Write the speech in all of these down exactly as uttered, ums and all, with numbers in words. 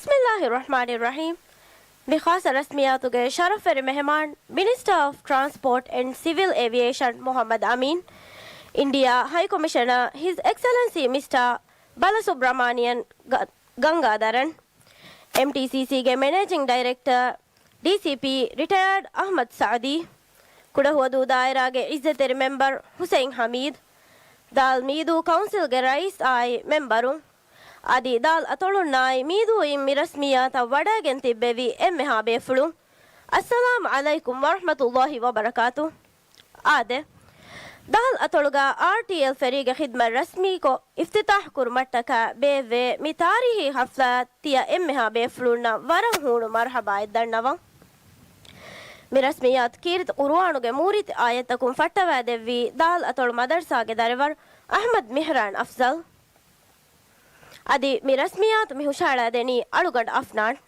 بسم الله الرحمن الرحيم. މި ޚާއްޞަ ރަސްމިއްޔާތުގެ ޝަރަފްވެރި މެހެމާން، މިނިސްޓަރ އޮފް ޓްރާންސްޕޯޓް އެންޑް ސިވިލް އޭވިއޭޝަން މުޙައްމަދު އަމީން، އިންޑިއާ ހައި ކޮމިޝަނަރ ހިޒް އެކްސެލެންސީ މިސްޓަރ ބަލަސުބްރަމާނިއަން ގަ-، ގަންގާދަރަން، އެމްޓީސީސީގެ މެނޭޖިން ޑައިރެކްޓަރ، ޑީސީޕީ ރިޓަޔާޑް އަޙްމަދު ސަޢުދީ، ކުޑަހުވަދޫ ދާއިރާގެ ޢިއްޒަތްތެރި މެމްބަރު ޙުސައިން ޙަމީދު، ދާލް މީދޫ ކައުންސިލްގެ ރައީސް އާއި މެމްބަރު، އަދި ދާލް އަތޮޅުންނާއި މީދޫއިން މި ރަސްމިއްޔާތަށް ވަޑައިގެން ތިއްބެވި އެންމެހާ ބޭފުޅުން، އައްސަލާމު ޢަލައިކުމް ވަރަޙްމަތުﷲި ވަބަރަކާތު. އާދެ، ދާލް އަތޮޅުގަ އާރްޓީއެލް ފެރީގެ ޚިދްމަތް ރަސްމީކޮށް އިފްތިތާޙް ކުރުމަށްޓަކާ ބޭއްވޭ މި ތާރީހީ ޙަފްލާއަށް ތިޔަ އެންމެހާ ބޭފުޅުންނަށް ވަރަށް ހޫނު މަރުޙަބާއެއް ދަންނަވަން. މި ރަސްމިއްޔާތު ކީރިތި ޤުރުއާނުގެ މޫރިތި އާޔަތްތަކުން ފައްޓަވައިދެއްވީ ދާލް އަތޮޅު މަދަރުސާގެ ދަރިވަރު އަޙްމަދު މިހްރާން އަފްޒަލް. އަދި މި ރަސްމިއްޔާތު މި ހުށައަޅައިދެނީ އަޅުގަނޑު އަފްނާން.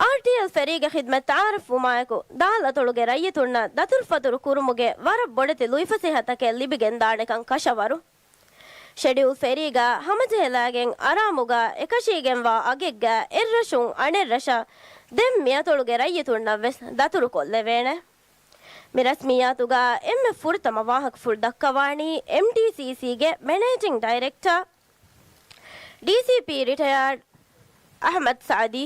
އާރްޓީއެލް ފެރީގެ ޚިދްމަތް ތަޢާރަފްވުމާއެކު، ދާލް އަތޮޅުގެ ރައްޔިތުންނަށް ދަތުރުފަތުރު ކުރުމުގެ ވަރަށް ބޮޑެތި ލުއިފަސޭހަތަކެއް ލިބިގެންދާނެކަން ކަށަވަރު. ޝެޑިއުލް ފެރީގަ ހަމަޖެހިލައިގެން އަރާމުގަ އެކަށީގެންވާ އަގެއްގަ އެއްރަށުން އަނެއްރަށަށް ދެން މިއަތޮޅުގެ ރައްޔިތުންނަށްވެސް ދަތުރުކޮށްލެވޭނެ. މި ރަސްމިއްޔާތުގަ އެންމެ ފުރަތަމަ ވާހަކަފުޅު ދައްކަވާނީ އެމްޓީސީސީގެ މެނޭޖިން ޑައިރެކްޓަރ، ޑީސީޕީ ރިޓަޔާޑް އަޙްމަދު ސަޢުދީ.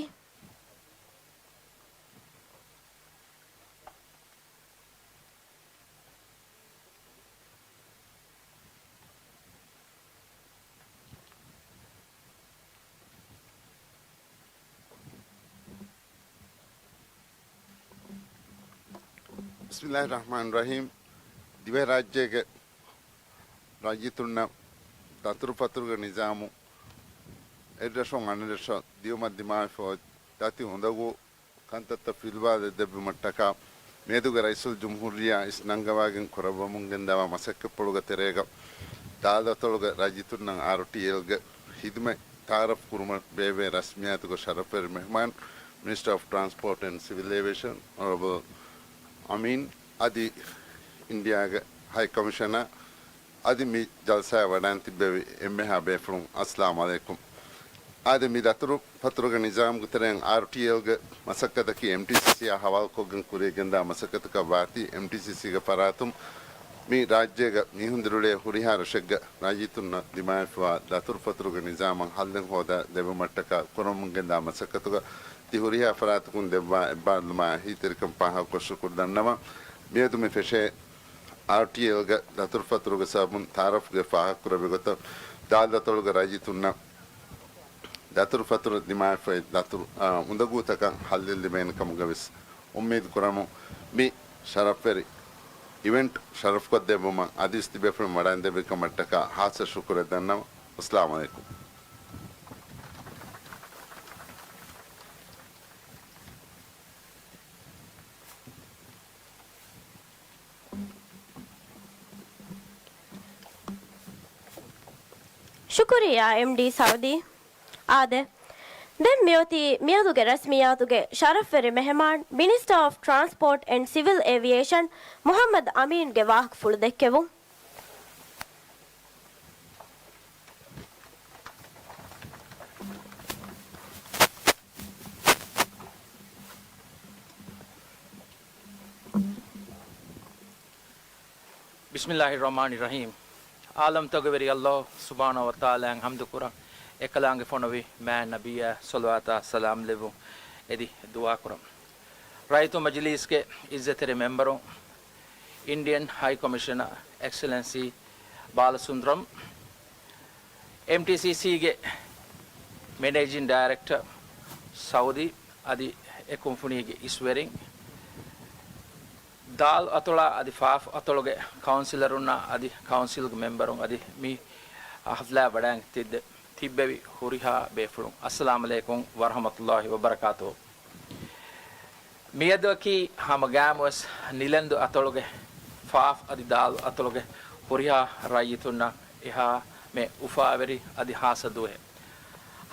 ބިސްމިއްލާހި ރަޙްމާނި ރަޙީމް. ދިވެހިރާއްޖޭގެ ރައްޔިތުންނަށް ދަތުރުފަތުރުގެ ނިޒާމު އެއްރަށުން އަނެއްރަށަށް ދިޔުމަށް ދިމާވެފަ އޮތް ދަތި އުނދަގޫ ކަންތައްތައް ފިލުވާލައްދެއްވުމަށްޓަކާ، މިއަދުގެ ރައީސުލްޖުމްހޫރިއްޔާ އިސް ނަންގަވާގެން ކުރައްވަމުން ގެންދަވާ މަސައްކަތްޕުޅުގެ ތެރޭގަ، ދާލް އަތޮޅުގެ ރައްޔިތުންނަށް އާރްޓީއެލްގެ ޚިދުމަތް ތަޢާރަފް ކުރުމަށް ބޭއްވޭ ރަސްމިއްޔާތުގެ ޝަރަފްވެރި މެހްމާން، މިނިސްޓަރ އޮފް ޓްރާންސްޕޯޓް އެންޑް ސިވިލް އޭވިއޭޝަން، އޮނަރަބަލް އަމީން، އަދި އިންޑިއާގެ ހައި ކޮމިޝަނަރ، އަދި މި ޖަލްސާއަށް ވަޑައިން ތިއްބެވި އެންމެހާ ބޭފުޅުން، އައްސަލާމު ޢަލައިކުމް. އާދެ، މި ދަތުރު ފަތުރުގެ ނިޒާމުގެ ތެރެއިން އާރްޓީއެލްގެ މަސައްކަތަކީ އެމްޓީސީސީއާ ހަވާލުކޮށްގެން ކުރިޔަށް ގެންދާ މަސައްކަތަކަށް ވާތީ، އެމްޓީސީސީގެ ފަރާތުން މި ރާއްޖޭގަ މީހުން ދިރިއުޅޭ ހުރިހާ ރަށެއްގެ ރައްޔިތުންނަށް ދިމާވެފަވާ ދަތުރުފަތުރުގެ ނިޒާމަށް ހައްލެއް ހޯދާ ދެއްވުމަށްޓަކާ ކުރަމުން ގެންދާ މަސައްކަތުގަ ތި ހުރިހާ ފަރާތަކުން ދެއްވާ އެއްބާރުލުމާ އެހީތެރިކަން ފާހަގަކޮށް ޝުކުރު ދަންނަވަން. މިއަދު މި ފެށޭ އާރްޓީއެލްގެ ދަތުރުފަތުރުގެ ސަބަބުން ތަޢާރަފްގެ ފާހަގަކުރެއްވި ގޮތަށް ދާލް އަތޮޅުގެ ރައްޔިތުންނަށް ދަތުރުފަތުރު ދިމާވެފައި ދަތުރު، އާ، އުނދަގޫތަކަށް ހައްލެއް ލިބޭނެ ކަމުގަވެސް އުއްމީދު ކުރަމު. މި ޝަރަފްވެރި އިވެންޓް ޝަރަފްކޮށްދެއްވުމަށް އަދިވެސް ތިބޭފުޅުން ވަޑައިންދެއްވި ކަމަށްޓަކާ ހާއްސަ ޝުކުރެއް ދަންނަވަން. އައްސަލާމު ޢަލައިކުމް. ޝުކުރިއްޔާ އެމްޑީ ސަޢުދީ. އާދެ، ދެން މިއޮތީ މިއަދުގެ ރަސްމިއްޔާތުގެ ޝަރަފްވެރި މެހެމާން، މިނިސްޓަރ އޮފް ޓްރާންސްޕޯޓް އެންޑް ސިވިލް އޭވިއޭޝަން މުޙައްމަދު އަމީންގެ ވާހަކަފުޅު ދެއްކެވުން. ބިސްމިއްލާހި ރަޙްމާނި ރަޙީމް. ޢާލަމްތަކުގެ ވެރި ﷲ ސުބްޙާނަހޫ ވަތަޢާލާއަށް ޙަމްދު ކުރަން، އެކަލާނގެ ފޮނުވި މާތް ނަބިއްޔާ ޞަލަވާތާ ސަލާމް ލެއްވުން އެދި ދުޢާ ކުރަން. ރައްޔިތު މަޖިލީސްގެ އިއްޒަތްތެރި މެމްބަރު، އިންޑިއަން ހައި ކޮމިޝަނަރ އެކްސެލެންސީ ބާލަސުންދަރަމް، އެމްޓީސީސީގެ މެނޭޖިން ޑައިރެކްޓަރ ސަޢުދީ އަދި އެ ކުންފުނީގެ އިސްވެރިން، ދާލް އަތޮޅާ އަދި ފާފް އަތޮޅުގެ ކައުންސިލަރުންނާ އަދި ކައުންސިލްގެ މެމްބަރުން އަދި މި ޙަފްލާ ވަޑައިގެން ތިއްބެ-، ތިއްބެވި ހުރިހާ ބޭފުޅުން، އައްސަލާމު ޢަލައިކުމް ވަރަޙްމަތުﷲި ވަބަރަކާތުހު. މިއަދުއަކީ ހަމަގައިމުވެސް ނިލަންދު އަތޮޅުގެ ފާފް އަދި ދާލް އަތޮޅުގެ ހުރިހާ ރައްޔިތުންނަށް އެހާމެ އުފާވެރި އަދި ހާއްސަ ދުވަހެއް.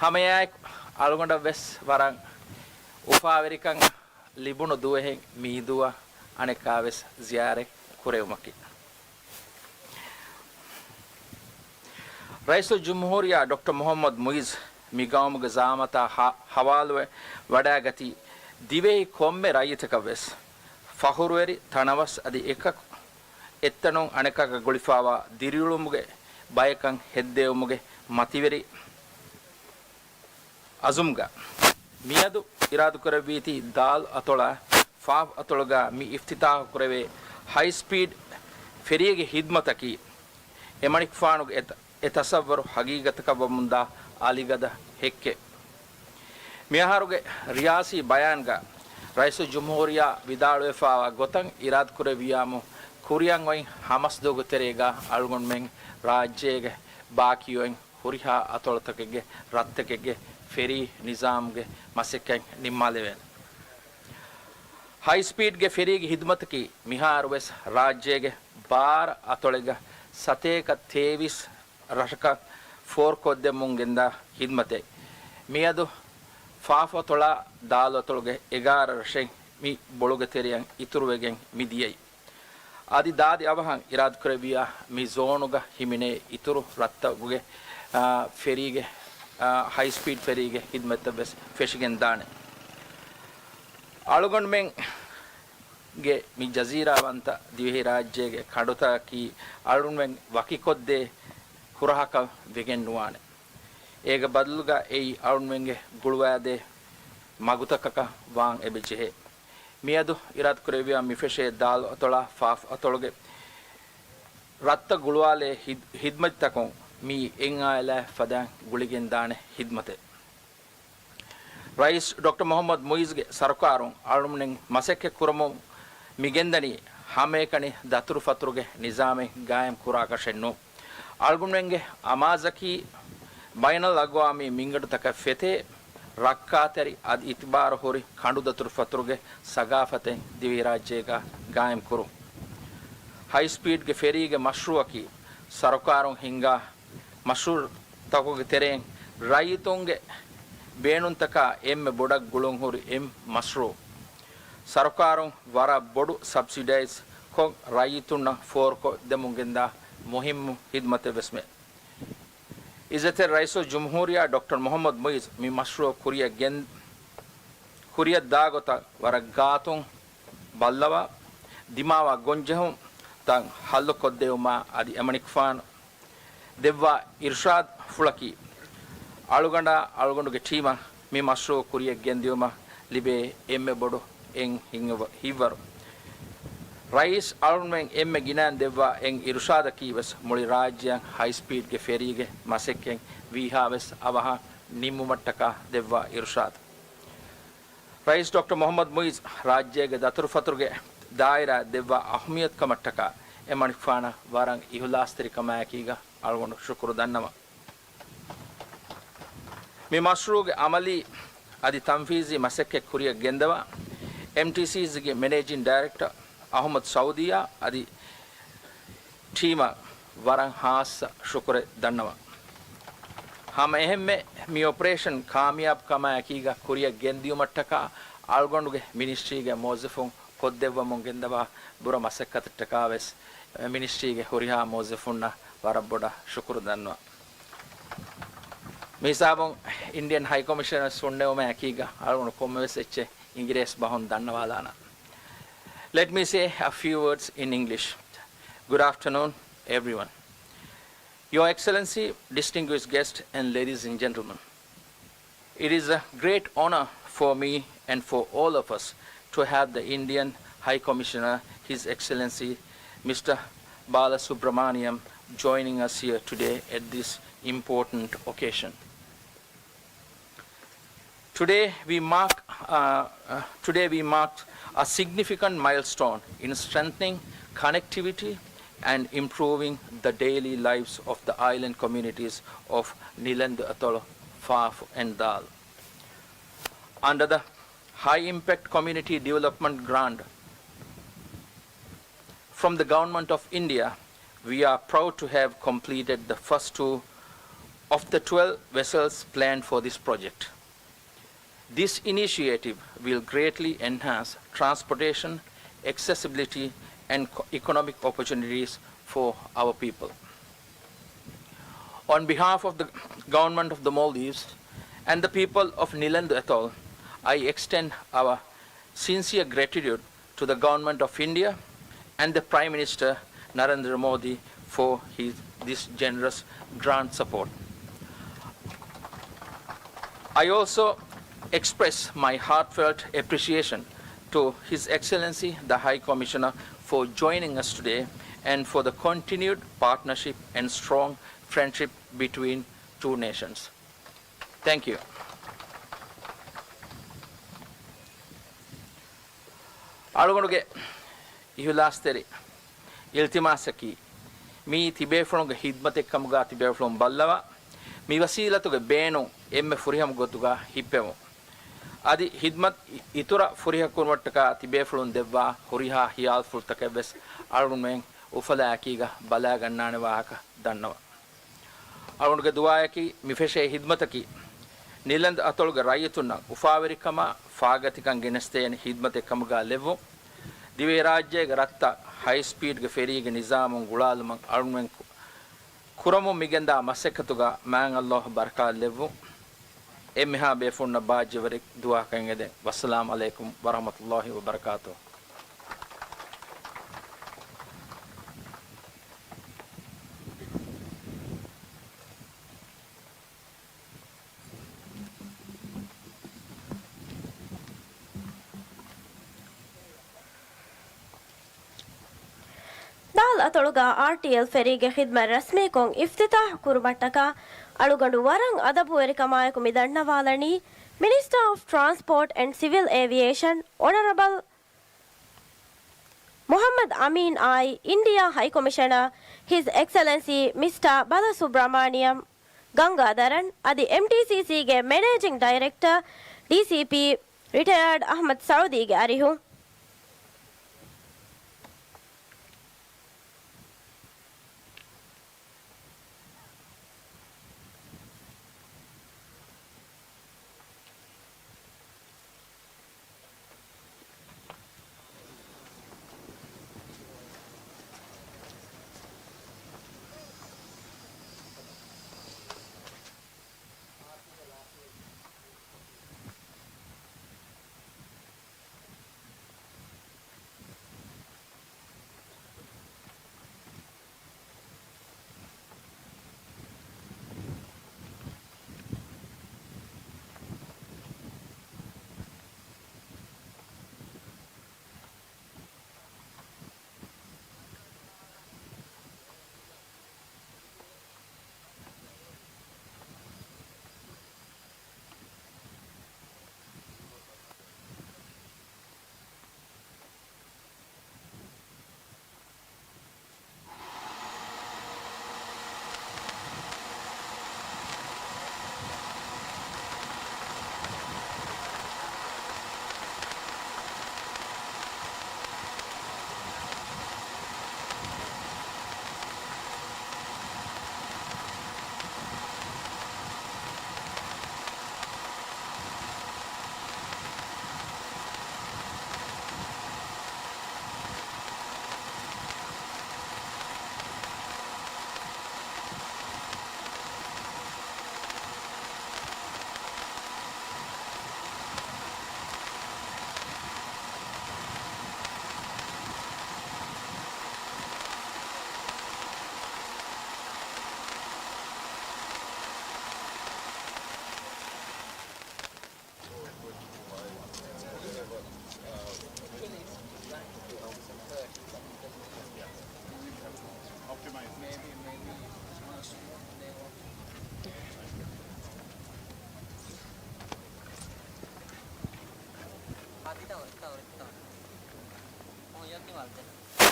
ހަމައެއާއެކު އަޅުގަނޑަށްވެސް ވަރަށް އުފާވެރިކަން ލިބުނު ދުވަހެއް މިއީ ދުވަހު އަނެއްކާވެސް ޒިޔާރަތް ކުރެވުމަކީ. ރައީސުލްޖުމްހޫރިއްޔާ ޑޮކްޓަރ މުޙައްމަދު މުޢިއްޒު މިގައުމުގެ ޒައުމަތާ ހަ-، ހަވާލުވެ ވަޑައިގަތީ ދިވެހި ކޮންމެ ރައްޔިތަކަށްވެސް ފަޚުރުވެރި ތަނަވަސް އަދި އެކަކު އެއްތަނުން އަނެކަކަށް ގުޅިފައިވާ ދިރިއުޅުމުގެ ބަޔަކަށް ހެއްދެވުމުގެ މަތިވެރި އަޒުމްގަ މިއަދު އިރާދަކުރެއްވީތީ ދާލު އަތޮޅާ ފާފް އަތޮޅުގަ މި އިފްތިތާހު ކުރެވޭ ހައިސްޕީޑް ފެރީގެ ހިދްމަތަކީ އެމަނިކުފާނުގެ އެ ތަ-، އެ ތަސައްވަރު ހަގީގަތަކަށްވަމުންދާ އަލިގަދަ ހެއްކެއް. މިއަހަރުގެ ރިޔާސީ ބަޔާންގަ ރައީސުލްޖުމްހޫރިއްޔާ ވިދާޅުވެފައިވާ ގޮތަށް އިރާދަކުރެއްވިޔާމު ކުރިއަށް އޮތް ހަމަސްދުވަހުގެ ތެރޭގަ އަޅުގަނޑުމެން ރާއްޖޭގެ ބާކީ އޮތް ހުރިހާ އަތޮޅުތަކެއްގެ ރަށްތަކެއްގެ ފެރީ ނިޒާމްގެ މަސައްކަތް ނިންމާލެވޭނެ. ހައިސްޕީޑްގެ ފެރީގެ ހިދުމަތަކީ މިހާރުވެސް ރާއްޖޭގެ ބާރަ އަތޮޅެއްގަ ސަތޭކަ ތޭވީސް ރަށަކަށް ފޯރުކޮށްދެމުން ގެންދާ ހިދުމަތެއް. މިއަދު ފާފް އަތޮޅާ ދާލު އަތޮޅުގެ އެގާރަ ރަށެއް މި ބޮޅުގެ ތެރެއަށް އިތުރުވެގެން މި ދިޔައީ. އަދި ދާދި އަވަހަށް އިރާދަކުރެއްވިޔާ މި ޒޯނުގަ ހިމެނޭ އިތުރު ރަށްތަކުގެ، އާ، ފެރީގެ، އާ، ހައިސްޕީޑް ފެރީގެ ހިދުމަތްތައް ވެސް ފެށިގެން ދާނެ. އަޅުގަނޑުމެންގެ މި ޖަޒީރާވަންތަ ދިވެހިރާއްޖޭގެ ކަނޑުތަކަކީ އަޅުގަނޑުމެން ވަކިކޮށްދޭ ހުރަހަކަށް ވެގެން ނުވާނެ. އޭގެ ބަދަލުގަ އެއީ އަޅުގަނޑުމެންގެ ގުޅުވާދޭ މަގުތަކަކަށް ވާން އެބަޖެހޭ. މިއަދު އިރާދަކުރެއްވިޔާ މި ފެށޭ ދާލު އަތޮޅާ ފާފް އަތޮޅުގެ ރަށްތައް ގުޅުވާލޭ ހިދް-، ހިދުމަތްތަކުން މިއީ އެއް އާއިލާއެއް ފަދައިން ގުޅިގެންދާނެ ހިދުމަތެއް. ރައީސް ޑޮކްޓަރ މުޙައްމަދު މުޢިއްޒުގެ ސަރުކާރުން އަޅުގަނޑުމެން މަސައްކަތް ކުރަމުން މިގެންދަނީ ހަމައެކަނި ދަތުރުފަތުރުގެ ނިޒާމެއް ގާއިމް ކުރާކަށެއް ނޫން. އަޅުގަނޑުމެންގެ އަމާޒަކީ ބައިނަލްއަގްވާމީ މިންގަނޑުތަކަށް ފެތޭ، ރައްކާތެރި އަދި އިތުބާރު ހުރި ކަނޑުދަތުރުފަތުރުގެ ސަގާފަތެއް ދިވެހިރާއްޖޭގަ ގާއިމް ކުރުން. ހައިސްޕީޑްގެ ފެރީގެ މަޝްރޫޢަކީ ސަރުކާރުން ހިންގާ މަޝްރޫޢުތަކުގެ ތެރެއިން ރައްޔިތުންގެ ބޭނުންތަކާ އެންމެ ބޮޑަށް ގުޅުންހުރި އެއް މަޝްރޫޢު. ސަރުކާރުން ވަރަށް ބޮޑު ސަބްސިޑައިޒް ކޮށް ރައްޔިތުންނަށް ފޯރުކޮށްދެމުން ގެންދާ މުހިއްމު ހިދުމަތެއް ވެސްމެ. އިއްޒަތްތެރި ރައީސުލްޖުމްހޫރިއްޔާ ޑޮކްޓަރ މުޙައްމަދު މުޢިއްޒު މި މަޝްރޫޢު ކުރިއަށް ގެން-، ކުރިއަށް ދާ ގޮތަށް ވަރަށް ގާތުން ބައްލަވާ، ދިމާވާ ގޮންޖެހުންތައް ހައްލުކޮށްދެވުމާ އަދި އެމަނިކުފާނު ދެއްވާ އިރުޝާދުފުޅަކީ، އަޅުގަނޑާ އަޅުގަނޑުގެ ޓީމަށް މި މަޝްރޫޢު ކުރިއަށް ގެންދިއުމަށް ލިބޭ އެންމެ ބޮޑު އެއް ހިތްވަ-، ހިތްވަރު. ރައީސް އަޅުގަނޑުމެން އެންމެ ގިނައިން ދެއްވާ އެއް އިރުޝާދަކީ ވެސް މުޅި ރާއްޖެއަށް ހައިސްޕީޑްގެ ފެރީގެ މަސައްކަތް ވީހާވެސް އަވަހަށް ނިންމުމަށްޓަކާ ދެއްވާ އިރުޝާދު. ރައީސް ޑޮކްޓަރ މުޙައްމަދު މުޢިއްޒު ރާއްޖޭގެ ދަތުރުފަތުރުގެ ދާއިރާއަށް ދެއްވާ އަހައްމިޔަތުކަމަށްޓަކާ އެމަނިކުފާނަށް ވަރަށް އިހުލާސްތެރިކަމާއެކީގަ އަޅުގަނޑު ޝުކުރު ދަންނަވަން. މި މަޝްރޫޢުގެ ޢަމަލީ އަދި ތަންފީޒީ މަސައްކަތް ކުރިއަށް ގެންދަވާ، އެމްޓީސީސީގެ މެނޭޖިން ޑައިރެކްޓަރ އަޙްމަދު ސަޢޫދީއާ އަދި ޓީމަށް ވަރަށް ހާއްސަ ޝުކުރެއް ދަންނަވަން. ހަމަ އެހެންމެ މި އޮޕަރޭޝަން ކާމިޔާބު ކަމާއެކީގަ ކުރިއަށް ގެންދިއުމަށްޓަކާ އަޅުގަނޑުގެ މިނިސްޓްރީގެ މުވައްޒަފުން ކޮށްދެއްވަމުން ގެންދަވާ ބުރަ މަސައްކަތަށްޓަކާ ވެސް މިނިސްޓްރީގެ ހުރިހާ މުވައްޒަފުންނަށް ވަރަށް ބޮޑަށް ޝުކުރު ދަންނަވަން. މި ހިސާބުން އިންޑިއަން ހައި ކޮމިޝަނަރ ވެސް ހުންނެވުމާ އެކީގަ އަޅުގަނޑު ކޮންމެވެސް އެއްޗެއް އިނގިރޭސި ބަހުން ދަންނަވާލާނަން. Let me say a few words in English. Good afternoon, everyone. Your Excellency, distinguished guests, and ladies and gentlemen. It is a great honor for me and for all of us to have the Indian High Commissioner, His Excellency Mister Balasubramaniam, joining us here today at this important occasion. Today we mark, uh, uh, today we mark a significant milestone in strengthening connectivity and improving the daily lives of the island communities of Nilendu Atolu, Fafu and Dal. Under the High Impact Community Development Grant from the Government of India, we are proud to have completed the first two of the twelve vessels planned for this project. This initiative will greatly enhance transportation, accessibility, and co-, economic opportunities for our people. On behalf of the Government of the Maldives, and the people of Nilandu Atoll, I extend our sincere gratitude to the Government of India and the Prime Minister Narendra Modi for his, this generous grant support. I also express my heartfelt appreciation to His Excellency the High Commissioner for joining us today and for the continued partnership and strong friendship between two nations. Thank you. އަޅުގަނޑުގެ އިހުލާސްތެރި އިލްތިމާސަކީ، މިއީ ތިބޭފުޅުންގެ ހިދްމަތެއްކަމުގާ ތިބޭފުޅުން ބައްލަވާ، މި ވަސީލަތުގެ ބޭނުން އެންމެ ފުރިހަމަ ގޮތުގާ ހިއްޕެވުން. އަދި ހިދްމަތް އިތުރަށް ފުރިހަކުރުމަށްޓަކާ ތިބޭފުޅުން ދެއްވާ ހުރިހާ ހިޔާލުފުޅުތަކެއްވެސް އަޅުގަނޑުމެން އުފަލާއެކީގަ ބަލާގަންނާނެ ވާހަކަ ދަންނަވަން. އަޅުގަނޑުގެ ދުޢާއަކީ މި ފެށޭ ހިދްމަތަކީ ނިލަންދު އަތޮޅުގެ ރައްޔިތުންނަށް އުފާވެރިކަމާ ފާގަތިކަން ގެނެސްދޭނެ ހިދްމަތެއް ކަމުގާ ލެއްވުން. ދިވެހިރާއްޖޭގެ ރަށްތައް ހައި ސްޕީޑްގެ ފެރީގެ ނިޒާމުން ގުޅާލުމަށް އަޅުގަނޑުމެން ކު-، ކުރަމުން މިގެންދާ މަސައްކަތުގަ މާތް ﷲ ބަރަކާތް ލެއްވުން. އެންމެހާ ބޭފުޅުންނަށް ބާއްޖަވެރި ދުޢާކަން އެދެން. ވައްސަލާމް ޢަލައިކުމް ވަރަޙްމަތުﷲ ވަބަރަކާތުހު. ދާލް އަތޮޅުގަ އާރްޓީއެލް ފެރީގެ ޚިދްމަތް ރަސްމީކޮށް އިފްތިތާޙް ކުރުމަށްޓަކާ އަޅުގަނޑު ވަރަށް އަދަބުވެރިކަމާއެކު މި ދަންނަވާލަނީ، މިނިސްޓާ އޮފް ޓްރާންސްޕޯޓް އެންޑް ސިވިލް އޭވިއޭޝަން އޮނަރަބަލް މުޙައްމަދު އަމީން އާއި އިންޑިއާ ހައިކޮމިޝަނަރ ހިޒް އެކްސެލެންސީ މިސްޓާ ބަލަސުބްރަމާނިޔަމް ގަންގާދަރަން އަދި އެމްޓީސީސީގެ މެނޭޖިން ޑައިރެކްޓަރ، ޑީސީޕީ، ރިޓަޔާޑް އަޙްމަދު ސަޢުދީގެ އަރިހުން.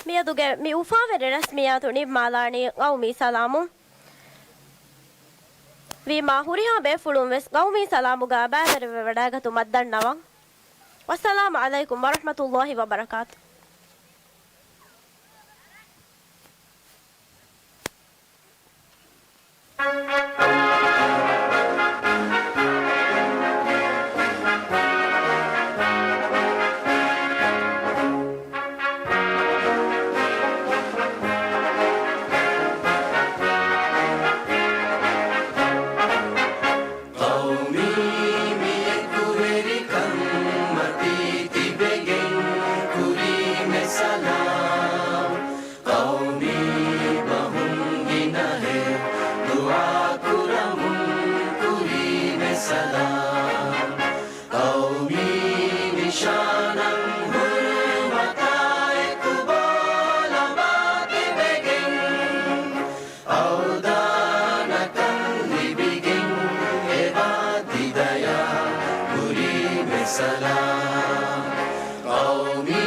މިއަދުގެ މި އުފާވެރި ރަސްމިއްޔާތު ނިންމާލާނީ ގައުމީ ސަލާމުން. ވީމާ ހުރިހާ ބޭފުޅުން ވެސް ގައުމީ ސަލާމުގަ ބައިވެރިވެވަޑައިގަތުމަށް ދަންނަވަން. ވައްސަލާމް ޢަލައިކުމް ވަރަޙްމަތުﷲ ވަބަރަކާތު. ސަލާމް. ޤައުމީ ނިޝާނަށް ހުރުމަތާއެކު ބޯލަނބާ ތިބެގެން، އަވްދާނަކަން ލިބިގެން އެބާ ތިދަޔާ ކުރީމެ ސަލާމް. ޤައުމީ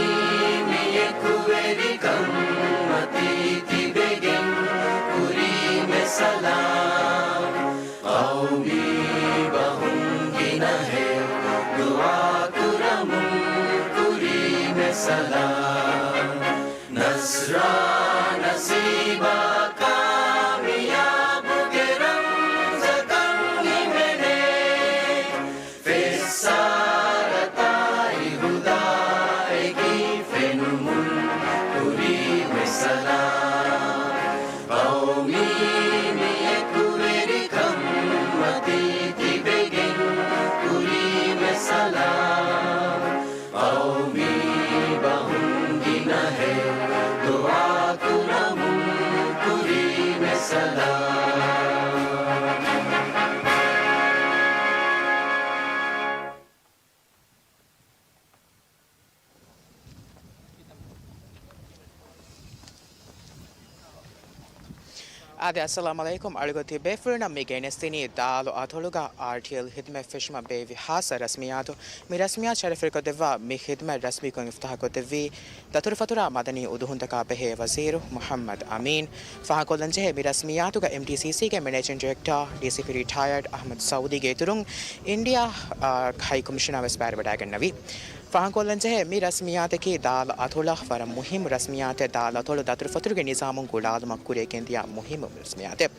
މިއެކުވެރިކަން މަތީ ތިބެގެން ކުރީމެ ސަލާމް. ޤައުމީ ބަހުން ގިނަހެޔޮ ދުޢާ ކުރަމުން ކުރީމެ ސަލާމް. ނަޞްރާ ނަސީބާ ކާމިޔާބުގެ ރަމްޒަކަށް ހިމެނޭ. ފެއްސާރަތާއި ހުދާއެކީ ފެނުމުން ކުރީމެ ސަލާމް. ޤައުމީ މިއެކުވެރިކަން މަތީ ތިބެގެން ކުރީމެ ސަލާމް. ޤައުމީ ބަހުން ގިނަހެޔޮ ދުޢާ ކުރަމުން ކުރީމެ ސަލާމް. އާދެ، އައްސަލާމު ޢަލައިކުމް. އަޅުގަނޑު ތިބޭފުޅުންނަށް މި ގެނެސްދިނީ ދާލު އަތޮޅުގަ އާރްޓީއެލް ހިދުމަތް ފެށުމަށް ބޭއްވި ހާއްސަ ރަސްމިއްޔާތު. މި ރަސްމިއްޔާތު ޝަރަފުވެރިކޮށްދެއްވާ މި ހިދުމަތް ރަސްމީކޮށް އިފްތިތާޙްކޮށްދެއްވީ ދަތުރުފަތުރާ މަދަނީ އުދުހުންތަކާ ބެހޭ ވަޒީރު މުޙައްމަދު އަމީން. ފާހަގަކޮށްލަންޖެހޭ، މި ރަސްމިއްޔާތުގަ އެމްޑީސީސީގެ މެނޭޖިން ޑިރެކްޓާ، ޑީސީޕީ ރިޓަޔަރޑް އަޙްމަދު ސަޢޫދީގެ އިތުރުން އިންޑިއާ، އާ، ހައި ކޮމިޝަނަރ ވެސް ބައިވެވަޑައިގެންނެވި. ފާހަގަކޮށްލަންޖެހޭ، މި ރަސްމިއްޔާތަކީ ދާލު އަތޮޅަށް ވަރަށް މުހިއްމު ރަސްމިއްޔާތެއް، ދާލު އަތޮޅު ދަތުރުފަތުރުގެ ނިޒާމުން ގުޅާލުމަށް ކުރިޔަށް ގެންދިޔަ މުހިއްމު ރަސްމިއްޔާތެއް.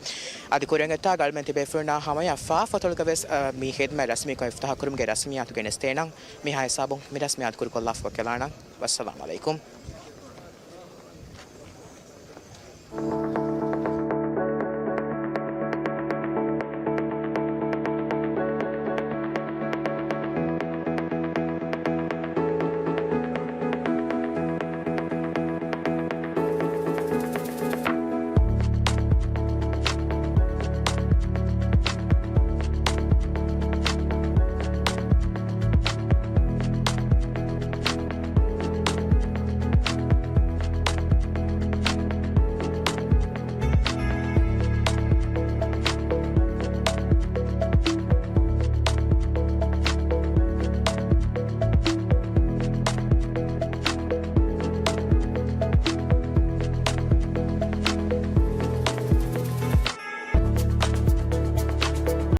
އަދި ކުރިއަށް އޮތާ އަޅުމެން ތިބޭފުޅުންނާ ހަމަޔަށް ފާފަތޮޅުގަ ވެސް، އަ، މި ހިދުމަތް ރަސްމީކޮށް އިފްތިތާޙް ކުރުމުގެ ރަސްމިއްޔާތު ގެނެސްދޭނަން. މިހާ ހިސާބުން މި ރަސްމިއްޔާތު ކުރުކޮށްލާފަ ވަކިވެލާނަން. ވައްސަލާމު ޢަލައިކުމް.